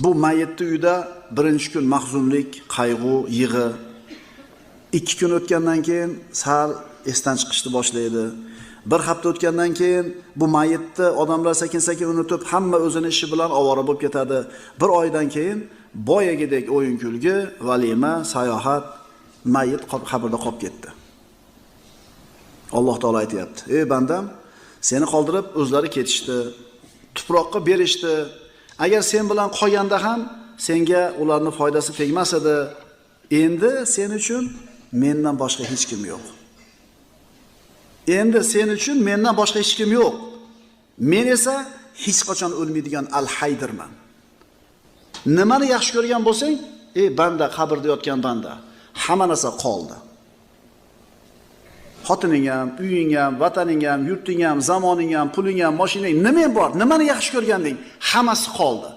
Bu mayitni uyida birinchi kun mahzunlik, qayg'u, yig'i. 2 kun o'tgandan keyin sal esdan chiqishni boshlaydi. Bir hafta o'tgandan keyin bu mayitni odamlar sekin-sekin unutib, hamma o'zini ishi bilan ovora bo'lib ketadi. Bir oydan keyin boyagidek o'yin kulgi, valima, sayohat, mayit qabrda qolib ketdi. Alloh taolo aytayapti: "Ey bandam, seni qoldirib o'zlari ketishdi, tuproqqa berishdi. Agar sen bilan qolganda ham senga ularning foydasi tegmas edi. Endi sen uchun mendan boshqa hech kim yo'q. Endi sen uchun mendan boshqa hech kim yo'q. Men esa hech qachon o'lmaydigan Al-Haydirman. Nimani yaxshi ko'rgan bo'lsang, ey banda, qabrda yotgan banda, hamma narsa qoldi. Xotining ham, uying ham, vataning ham, yurting ham, zamoning ham, puling ham, mashinang, nimang bor, nimani yaxshi ko'rganding, hammasi qoldi.